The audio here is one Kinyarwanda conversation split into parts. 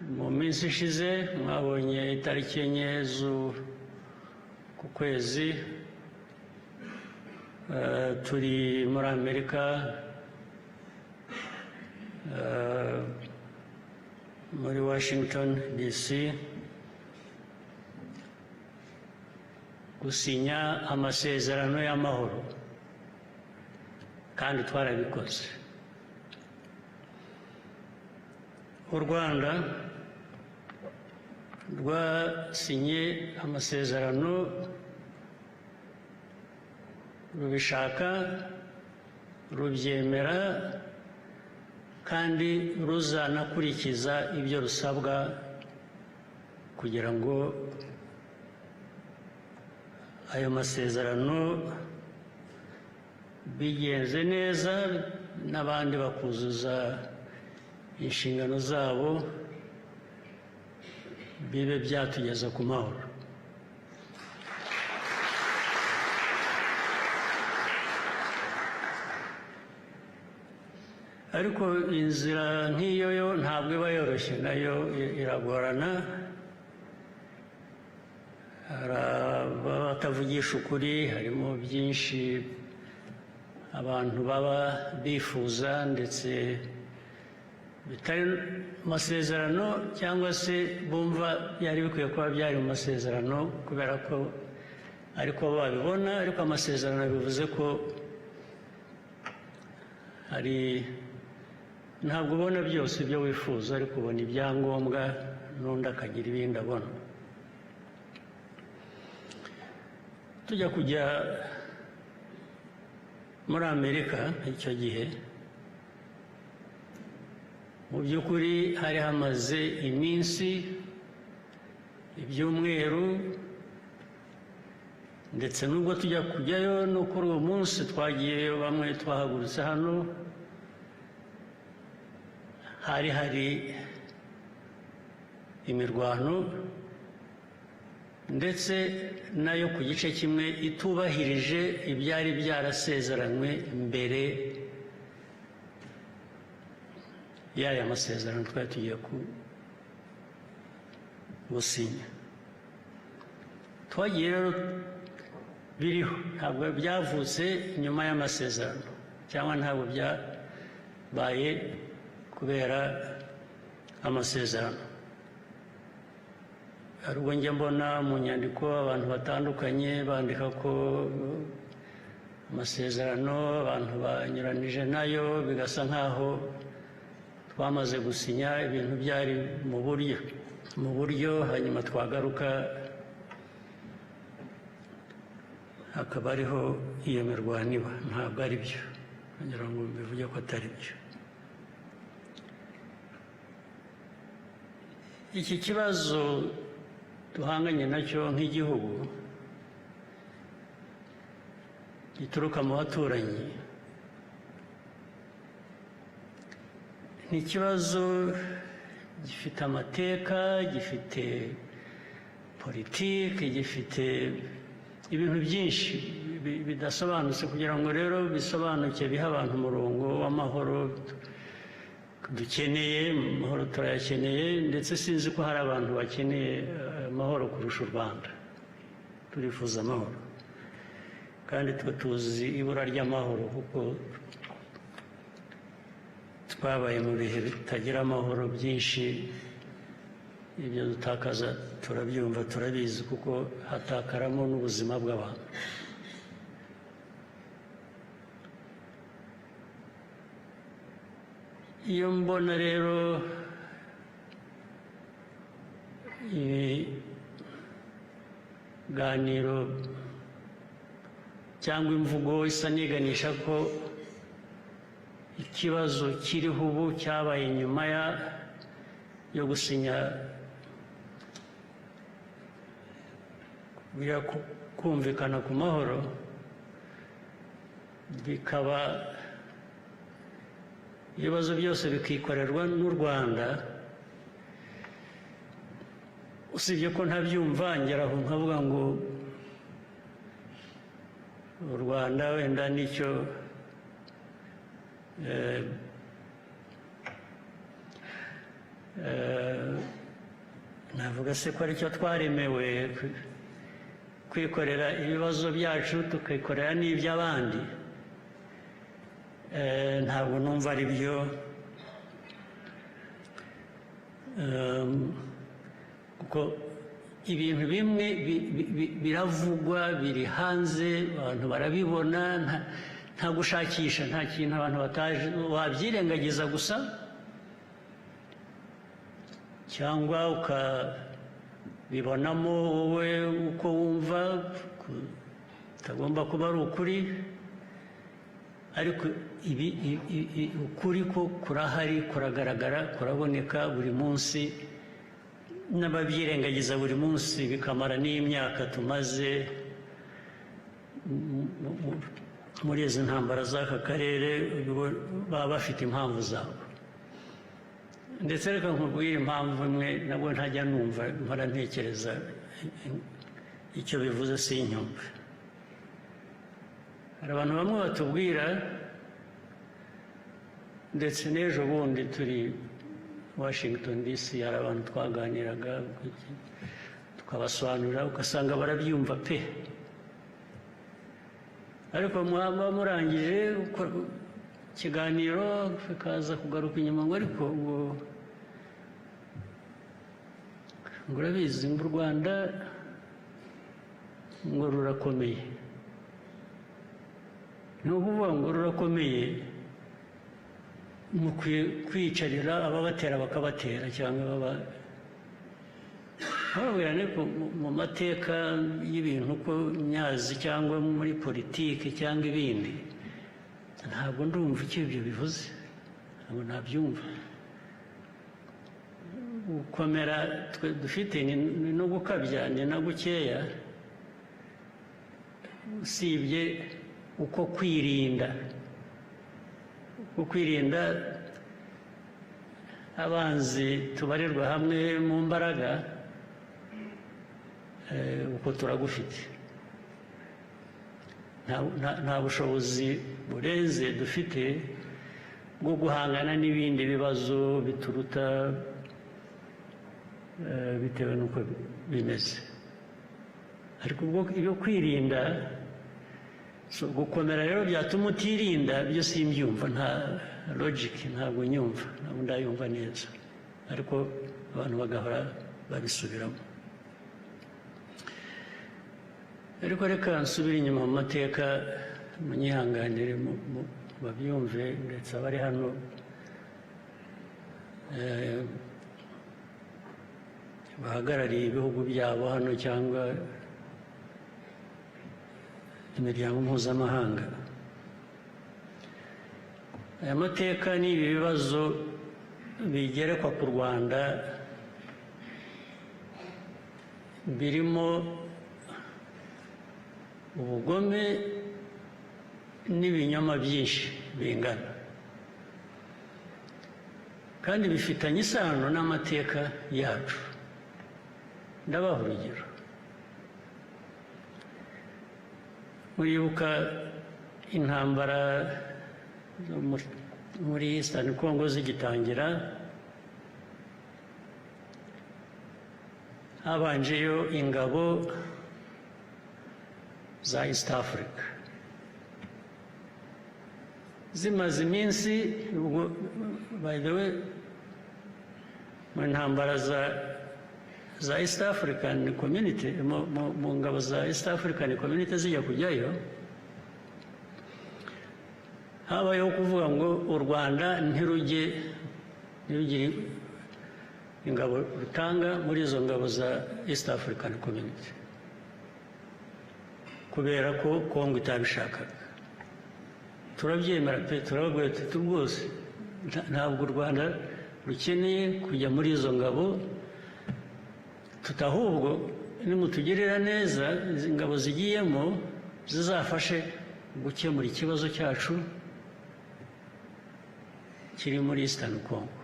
Mu minsi ishize mwabonye itariki 4 z'uku kwezi, turi muri Amerika, muri Washington DC, gusinya amasezerano y'amahoro, kandi twarabikoze. U Rwanda rwasinye amasezerano rubishaka, rubyemera, kandi ruzanakurikiza ibyo rusabwa kugira ngo ayo masezerano bigenze neza, n'abandi bakuzuza inshingano zabo, bibe byatugeza ku mahoro. Ariko inzira nk'iyo yo ntabwo iba yoroshye, nayo iragorana. Hari abatavugisha ukuri, harimo byinshi abantu baba bifuza ndetse bitari mu masezerano, cyangwa se bumva byari bikwiye kuba byari mu masezerano kubera ko ariko babibona. Ariko amasezerano bivuze ko hari, ntabwo ubona byose ibyo wifuza, ariko ubona ibyangombwa n'undi akagira ibindi abona. Tujya kujya muri Amerika icyo gihe, mu by'ukuri hari hamaze iminsi, ibyumweru, ndetse n'ubwo tujya kujyayo no kuri uwo munsi twagiyeyo, bamwe twahagurutse hano, hari hari imirwano, ndetse nayo ku gice kimwe itubahirije ibyari byarasezeranywe mbere y'aya masezerano twari tugiye gusinya. Twagiye rero biriho, ntabwo byavutse nyuma y'amasezerano, cyangwa ntabwo byabaye kubera amasezerano. Hari ubwo njya mbona mu nyandiko abantu batandukanye bandika ko amasezerano abantu banyuranije nayo, bigasa nk'aho twamaze gusinya ibintu byari mu buryo, hanyuma twagaruka hakaba ariho iyo mirwano iba. Ntabwo ari byo, kugira ngo bivuge ko atari byo. Iki kibazo duhanganye nacyo nk'igihugu gituruka mu baturanyi ni ikibazo gifite amateka, gifite politiki, gifite ibintu byinshi bidasobanutse. Kugira ngo rero bisobanuke, bihe abantu umurongo w'amahoro dukeneye. Amahoro turayakeneye, ndetse sinzi ko hari abantu bakeneye amahoro kurusha u Rwanda. Turifuza amahoro, kandi twe tuzi ibura ry'amahoro, kuko twabaye mu bihe bitagira amahoro byinshi. Ibyo dutakaza turabyumva, turabizi, kuko hatakaramo n'ubuzima bw'abantu. Iyo mbona rero ibiganiro cyangwa imvugo isa n'iganisha ko ikibazo kiriho ubu cyabaye nyuma yo gusinya, kumvikana ku mahoro, bikaba ibibazo byose bikikorerwa n'u Rwanda, usibye ko ntabyumva, ngeraho nkavuga ngo u Rwanda wenda nicyo Navuga se ko aricyo twaremewe, kwikorera ibibazo byacu, tukikorera n'iby'abandi? Ntabwo numva ari byo, kuko ibintu bimwe biravugwa, biri hanze, abantu barabibona, nta gushakisha, nta kintu abantu bataje. Wabyirengagiza gusa cyangwa ukabibonamo wowe uko wumva kutagomba kuba ari ukuri, ariko ibi ukuri ko kurahari, kuragaragara, kuraboneka buri munsi n'ababyirengagiza buri munsi, bikamara n'imyaka tumaze muri izi ntambara z'aka karere, baba bafite impamvu zabo. Ndetse reka nkubwire impamvu imwe nabwo ntajya numva, mpora ntekereza icyo bivuze sinyumve. Hari abantu bamwe batubwira, ndetse n'ejo bundi turi Washington DC hari abantu twaganiraga, tukabasobanurira, ugasanga barabyumva pe, ariko mwaba murangije gukora ikiganiro bikaza kugaruka inyuma ngo ariko ngo urabizi, ngo u Rwanda ngo rurakomeye. Ni ukuvuga ngo rurakomeye, mukwiye kwicarira ababatera bakabatera cyangwa baba bababwira. Ariko mu mateka y'ibintu uko nyazi, cyangwa muri politiki cyangwa ibindi, ntabwo ndumva icyo ibyo bivuze, ntabwo nabyumva. Gukomera twe dufite ni no gukabya, ni na gukeya, usibye uko kwirinda, uko kwirinda abanzi tubarirwa hamwe mu mbaraga, uko turagufite. Nta bushobozi burenze dufite bwo guhangana n'ibindi bibazo bituruta, bitewe n'uko bimeze. Ariko ubwo ibyo kwirinda, so gukomera rero byatuma utirinda, byo simbyumva, nta logic, ntabwo nyumva, ntabwo ndayumva neza, ariko abantu bagahora babisubiramo. Ariko reka nsubire inyuma mu mateka, munyihanganire, babyumve, ndetse abari hano bahagarariye ibihugu byabo hano cyangwa imiryango mpuzamahanga. Aya mateka n'ibi bibazo bigerekwa ku Rwanda birimo ubugome n'ibinyoma byinshi bingana, kandi bifitanye isano n'amateka yacu. Ndabaha urugero. Muribuka intambara zo muri Eastern Congo zigitangira, habanjeyo ingabo za East Africa. Zimaze iminsi, ubwo by the way, mu ntambara za East African Community, mu ngabo za East African Community zijya kujyayo, habayeho kuvuga ngo u Rwanda ntirugire ingabo rutanga muri izo ngabo za East African Community, kubera ko Kongo itabishakaga. Turabyemera pe, turababwira tuti rwose ntabwo u Rwanda rukeneye kujya muri izo ngabo, tutahubwo nimutugirira neza, izi ngabo zigiyemo zizafashe gukemura ikibazo cyacu kiri muri Eastern Congo,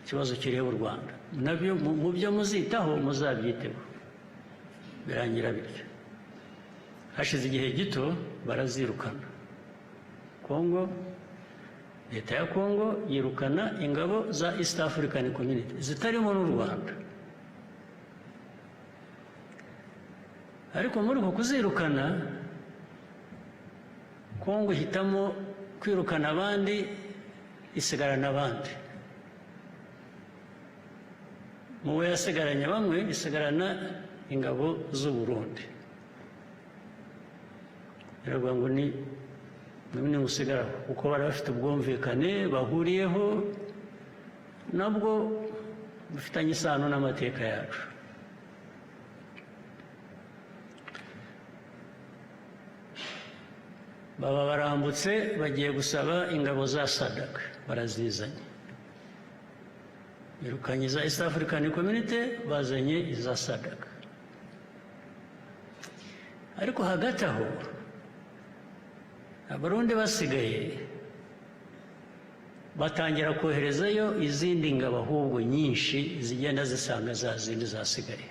ikibazo kireba u Rwanda, nabyo mu byo muzitaho muzabyiteho. Birangira bityo. Hashize igihe gito barazirukana. Kongo, leta ya Kongo yirukana ingabo za East African Community zitarimo n'u Rwanda. Ariko muri uko kuzirukana, Kongo ihitamo kwirukana abandi, isigarana abandi. Mu bo yasigaranye bamwe, isigarana ingabo z'u Burundi. Biravuga ngo ni nimusigaraho, kuko bari bafite ubwumvikane bahuriyeho, nabwo bufitanye isano n'amateka yacu. Baba barambutse, bagiye gusaba ingabo za SADC, barazizanye. Birukanye iza East African Community, bazanye iza SADC. Ariko hagati aho, Abarundi basigaye batangira koherezayo izindi ngabo ahubwo nyinshi, zigenda zisanga za zindi zasigaye.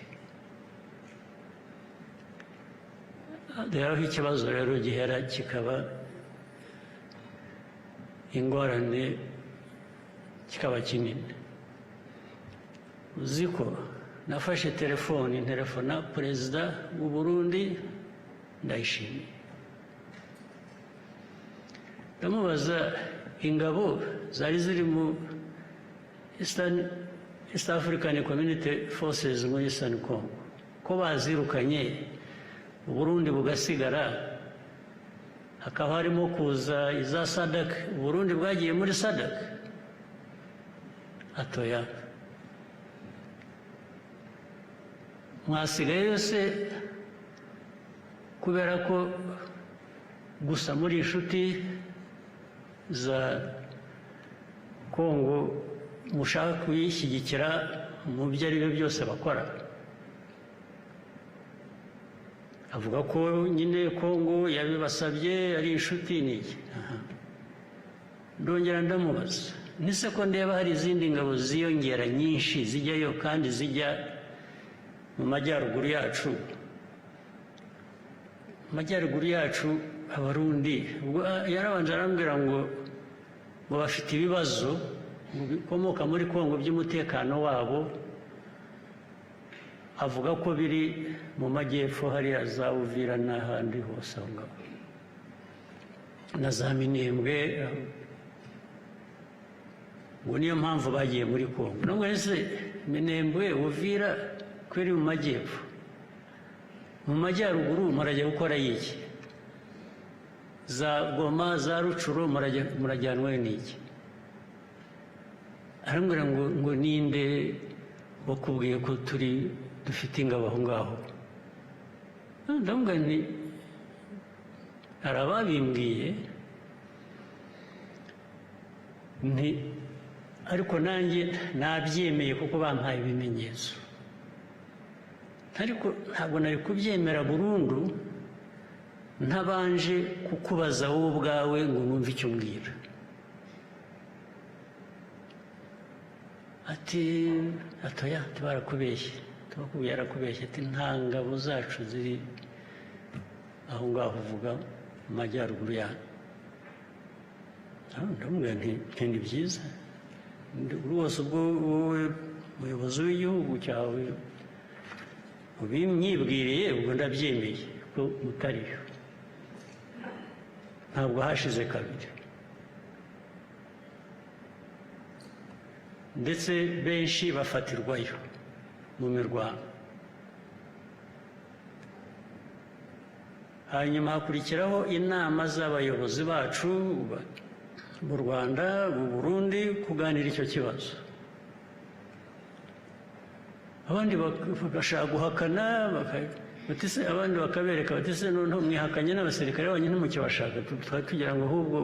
Rero aho ikibazo rero gihera kikaba ingorane, kikaba kinini, uzi ko nafashe telefoni, ntelefona perezida w'u Burundi Ndayishimiye, ndamubaza ingabo zari ziri mu East African Community Forces muri Eastern Congo, ko bazirukanye, Uburundi bugasigara, hakaba harimo kuza iza SADC, Uburundi bwagiye muri SADC? Ati: "Oya." Mwasigaye se kubera ko gusa muri inshuti za Kongo, mushaka kuyishyigikira mu byo ari byo byose bakora? Avuga ko nyine Kongo yabibasabye, ari inshuti n'iki. Ndongera ndamubaza nise ko ndeba hari izindi ngabo ziyongera nyinshi, zijyayo kandi zijya mu majyaruguru yacu, mu majyaruguru yacu Abarundi. Ubwo yarabanje arambwira ngo bafite ibibazo bikomoka muri Kongo by'umutekano wabo, avuga ko biri mu majyepfo hariya za Uvira n'ahandi hose aho ngaho na za Minembwe, ngo niyo mpamvu bagiye muri Kongo. Nubwo ese Minembwe, Uvira ko iri mu majyepfo, mu majyaruguru murajya gukora iki? Za Goma, za Rutshuru, murajyanwe n'iki? Arambwira ngo ninde wakubwiye ko turi dufite ingabo aho ngaho? Ndamubwira nti hari ababimbwiye, nti ariko nanjye nabyemeye kuko bampaye ibimenyetso, ariko ntabwo nari kubyemera burundu ntabanje kukubaza wowe ubwawe ngo numve icyo umbwira. Ati: "Atoya, barakubeshye, tubakubwiye yarakubeshye." Ati: "Nta ngabo zacu ziri aho ngaho uvuga mu majyaruguru yanyu." Ndamubwira nti ni byiza rwose, ubwo wowe muyobozi w'igihugu cyawe ubinyibwiriye, ubwo ndabyemeye ko mutariyo. Ntabwo hashize kabiri, ndetse benshi bafatirwayo mu mirwano. Hanyuma hakurikiraho inama z'abayobozi bacu mu Rwanda, mu Burundi, kuganira icyo kibazo. Abandi bagashaka guhakana, abandi bakabereka bati: "Se noneho mwihakanye n'abasirikare banyu ntimukibashaka? Twari tugira ngo ahubwo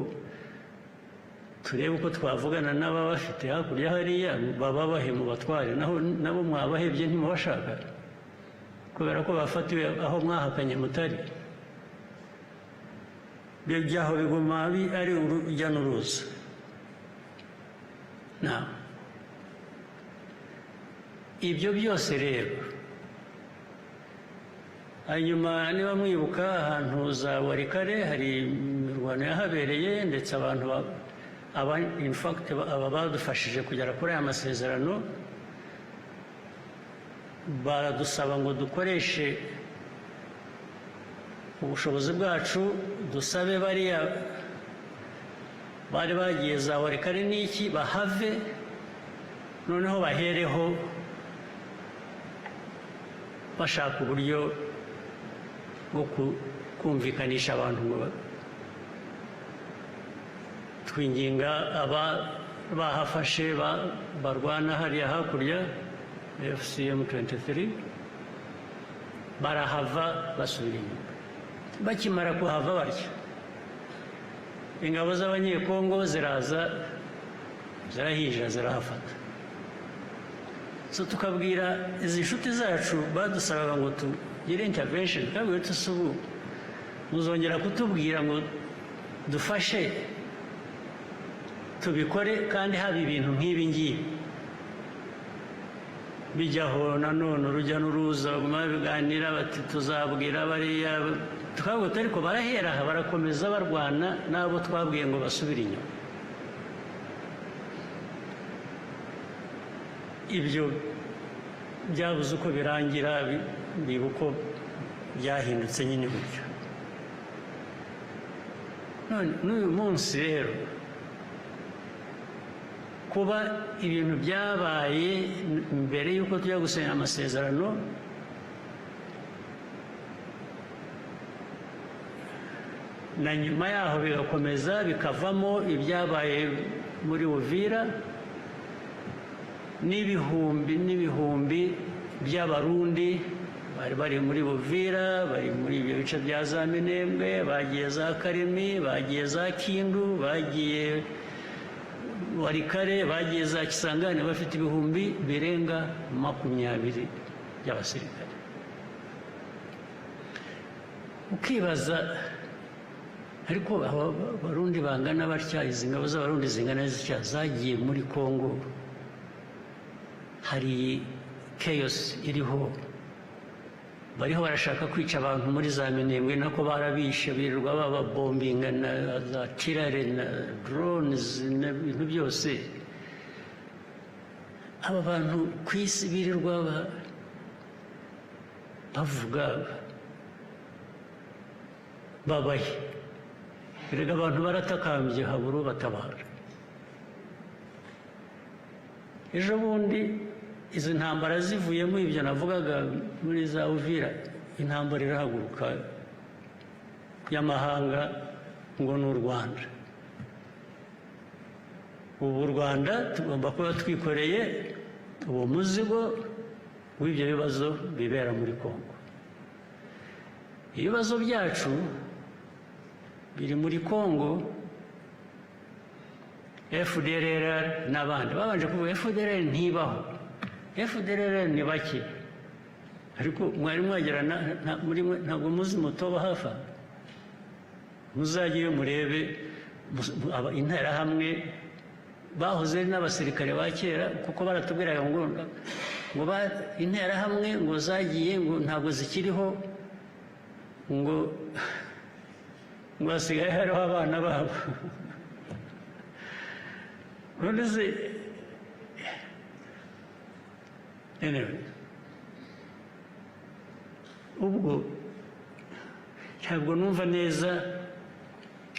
turebe uko twavugana n'ababafite hakurya hariya, baba bahe mu batware, naho nabo mwabahebye, ntimubashaka kubera ko bafatiwe aho mwahakanye mutari." Ibyo byaho biguma ari urujya n'uruza. Ibyo byose rero, hanyuma niba mwibuka ahantu za Walikale, hari imirwano yahabereye, ndetse abantu aba in fact aba badufashije kugera kuri aya masezerano baradusaba ngo dukoreshe Ubushobozi bwacu dusabe bariya bari bagiye za Walikale n'iki bahave, noneho bahereho bashaka uburyo bwo kumvikanisha abantu ngo twinginga aba bahafashe barwana hariya hakurya AFC M23, barahava basubira inyuma. Bakimara kuhava batyo, ingabo z'Abanyekongo ziraza, zirahinjira, zirahafata. So tukabwira izi nshuti zacu badusabaga ngo tugire intervention, tukabwira tuti: "Ubu muzongera kutubwira ngo dufashe tubikore kandi haba ibintu nk'ibi ngibi bijyaho?" Nanone urujya n'uruza, baguma babiganira bati: "Tuzabwira bariya." Tukavuga, ariko barahera aha barakomeza barwana n'abo twabwiye ngo basubire inyuma. Ibyo byabuze uko birangira, biba uko byahindutse nyine gutyo. None n'uyu munsi rero, kuba ibintu byabaye mbere y'uko tujya gusinya amasezerano, na nyuma yaho bigakomeza bikavamo ibyabaye muri Uvira, n'ibihumbi n'ibihumbi by'Abarundi bari bari muri Buvira, bari muri ibyo bice bya za Minembwe, bagiye za Karemi, bagiye za Kindu, bagiye Walikale, bagiye za Kisangani, bafite ibihumbi birenga 20 by'abasirikare. Ukibaza, ariko aba Barundi bangana batya, izi ngabo z'Abarundi zingana zitya zagiye muri Kongo, hari chaos iriho, bariho barashaka kwica abantu muri za Minembwe, nako barabishe, birirwa bababombinga na za artillery na drones n'ibintu byose. Aba bantu ku isi birirwa bavuga babahe? Erega abantu baratakambye, habura ubatabara. Ejo bundi izi ntambara zivuyemo, ibyo navugaga muri za Uvira, intambara irahaguruka y'amahanga ngo ni u Rwanda. Ubu u Rwanda tugomba kuba twikoreye uwo muzigo w'ibyo bibazo bibera muri Kongo. Ibibazo byacu biri muri Kongo, FDLR n'abandi babanje kuvuga. FDLR ntibaho, FDLR ni bake, ariko mwari mwagera muri mwe ntabwo muzi mutoba hafi aha. Muzajyeyo murebe Interahamwe bahoze ari n'abasirikare ba kera, kuko baratubwiraga ngo Interahamwe ngo zagiye, ngo ntabwo zikiriho, ngo hasigaye hariho abana babo. None se, anyway, ubwo ntabwo numva neza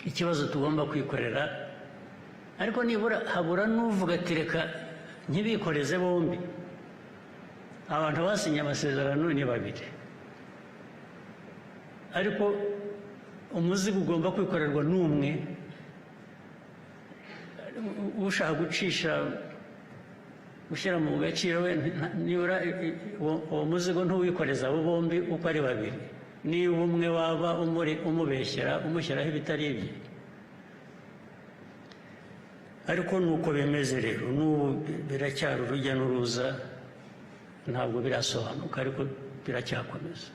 ikibazo tugomba kwikorera, ariko nibura habura n'uvuga ati: "Reka ntibikoreze bombi." Abantu basinye amasezerano ni babiri, ariko umuzigo ugomba kwikorerwa n'umwe. Ushaka gucisha, gushyira mu gaciro we, nibura uwo muzigo ntuwikoreza abo bombi uko ari babiri, niba umwe waba umubeshyera, umushyiraho ibitari ibye. Ariko nuko bimeze rero, n'ubu biracyari urujya n'uruza, ntabwo birasobanuka, ariko biracyakomeza.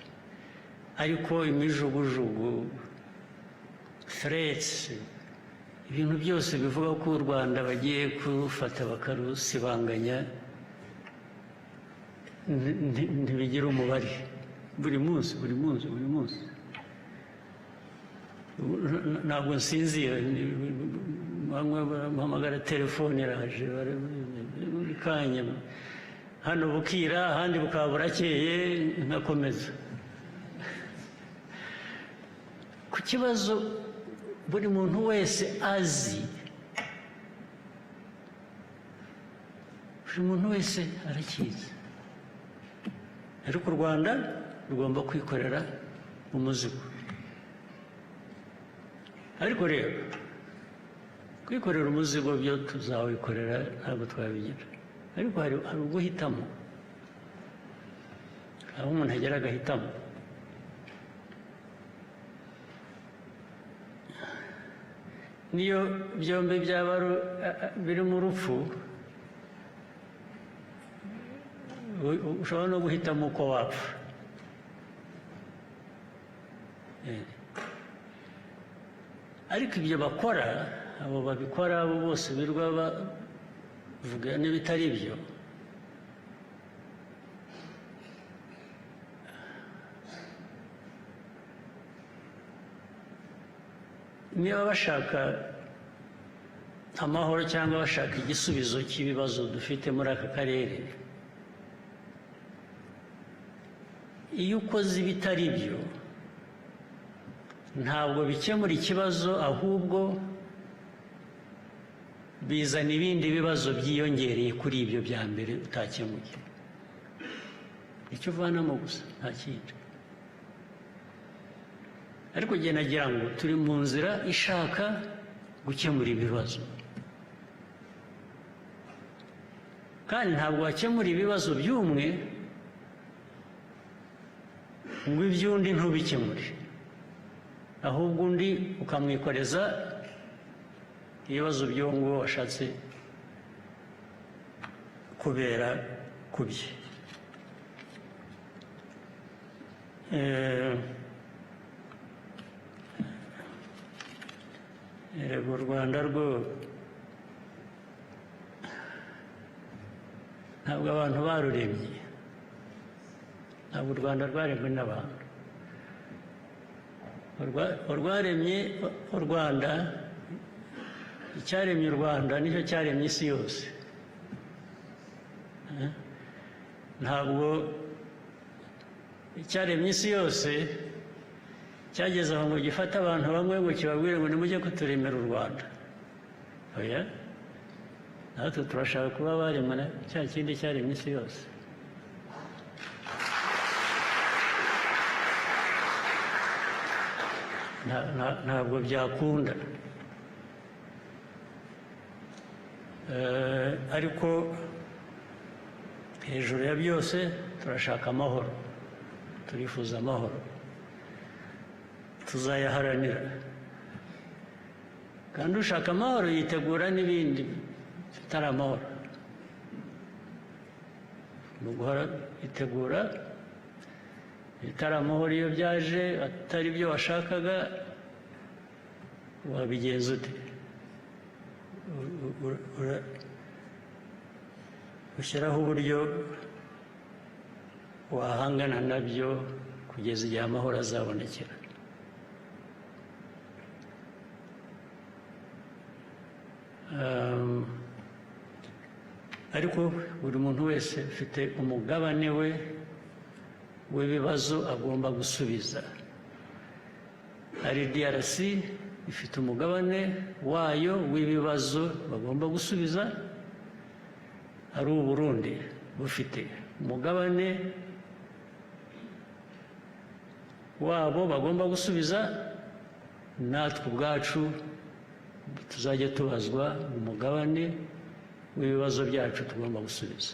Ariko imijugujugu, threats, ibintu byose bivuga ko u Rwanda bagiye kurufata bakarusibanganya ntibigira umubare. Buri munsi, buri munsi, buri munsi ntabwo nsinzira. Bamwe bampamagara, telefone iraje buri kanya, hano bukira, ahandi bukaba burakeye, nkakomeza. Ku kibazo buri muntu wese azi, buri muntu wese arakizi, ariko u Rwanda rugomba kwikorera umuzigo. Ariko rero kwikorera umuzigo byo tuzawikorera, ntabwo twabigira. Ariko hari uguhitamo, aho umuntu agera agahitamo. Niyo byombi byaba birimo urupfu, ushobora no guhitamo uko wapfa. Ariko ibyo bakora, abo babikora, abo bose birirwa bavuga n'ibitari byo, niba bashaka amahoro cyangwa bashaka igisubizo cy'ibibazo dufite muri aka karere, iyo ukoze ibitari byo ntabwo bikemura ikibazo, ahubwo bizana ibindi bibazo byiyongereye kuri ibyo bya mbere utakemuye. Icyo uvanamo gusa, nta kindi. Ariko njye nagira ngo turi mu nzira ishaka gukemura ibibazo, kandi ntabwo wakemura ibibazo by'umwe ngo iby'undi ntubikemure, ahubwo undi ukamwikoreza ibibazo by'uwo nguwo washatse kubera ku bye. Erega u Rwanda rwo ntabwo abantu baruremye, ntabwo u Rwanda rwaremwe n'abantu. Urwaremye u Rwanda, icyaremye u Rwanda nicyo cyaremye isi yose. Ntabwo icyaremye isi yose cyageze aho ngo gifate abantu bamwe ngo kibabwire ngo nimujye kuturemera u Rwanda. Oya, natwe turashaka kuba baremwe na cya kindi cyaremye isi yose. Ntabwo byakunda. Ariko hejuru ya byose turashaka amahoro, turifuza amahoro, tuzayaharanira. Kandi ushaka amahoro yitegura n'ibindi bitari amahoro. Ni uguhora yitegura ibitari amahoro. Iyo byaje atari byo washakaga, wabigenza ute? Ushyiraho uburyo wahangana nabyo kugeza igihe amahoro azabonekera. Ariko buri muntu wese ufite umugabane we w'ibibazo agomba gusubiza. Ari DRC ifite umugabane wayo w'ibibazo bagomba gusubiza, ari u Burundi bufite umugabane wabo bagomba gusubiza, natwe ubwacu tuzajya tubazwa umugabane w'ibibazo byacu tugomba gusubiza,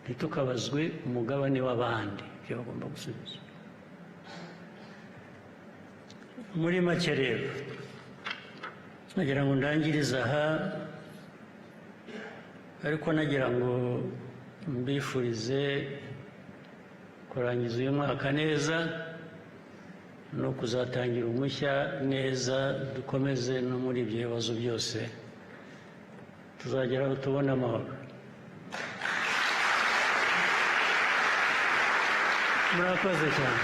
ntitukabazwe umugabane w'abandi ibyo bagomba gusubiza. Muri make rero nagira ngo ndangirize aha, ariko nagira ngo mbifurize kurangiza uyu mwaka neza no kuzatangira umushya neza, dukomeze no muri ibyo bibazo byose tuzageraho tubone amahoro. Murakoze cyane.